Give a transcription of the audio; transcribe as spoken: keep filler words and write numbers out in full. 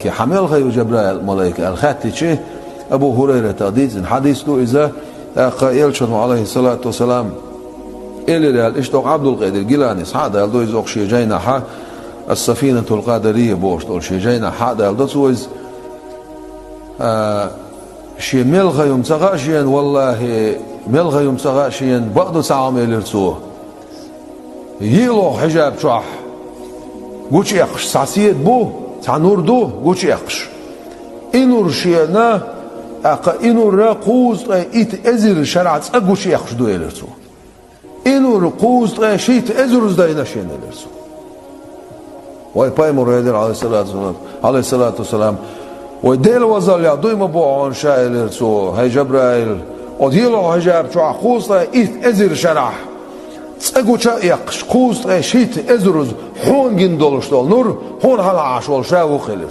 «Хьан мел ха ю, Жабраил малайк?» аьлла хаьттичи, Абу Хурайрата дийцина хьадис ду иза, тӀаккха Элчано, алейхиссалату вассалам, элира аьлла, иштта Абдул-Къадир Гиланис хьа а даьлла ду иза, оха шен жайнахьа, «Ас-Сафинатул Къадария» бохуш долу шен жайнахьа хьа а даьлла ду цо иза. А, шен мел ха ю ца хаьа шена, валлахи, мел ха ю ца хаьа шена, бакъду цхьа хӀума, элира цо. ЙиълагӀа хьижаб чохь гучуэкхаш цхьа седа бу, цхьа нур ду гучуэкхаш. И нур шена, тӀаккха и нур кхузткъе итт эзар шарахь цкъа гучуэкхаш ду, элира цо. И нур кхузткъе шийтта эзарза дайна шена, элира цо. Вай Пайхамар элира, алейхиссалату вассалам, алейхиссалату вассалам, вай Делан вазаллех дуй ма боху хьуна ша, элира цо, хӀай Жабраил, оцу йиълагӀа хьижаб чохь кхузткъе итт эзар шарахь цкъа гуча а эккхаш, кхузткъе шийтта эзарза хьуна гина долуш долу нур хьуна хьалха Ӏаш волу ша ву-кх, элира цо.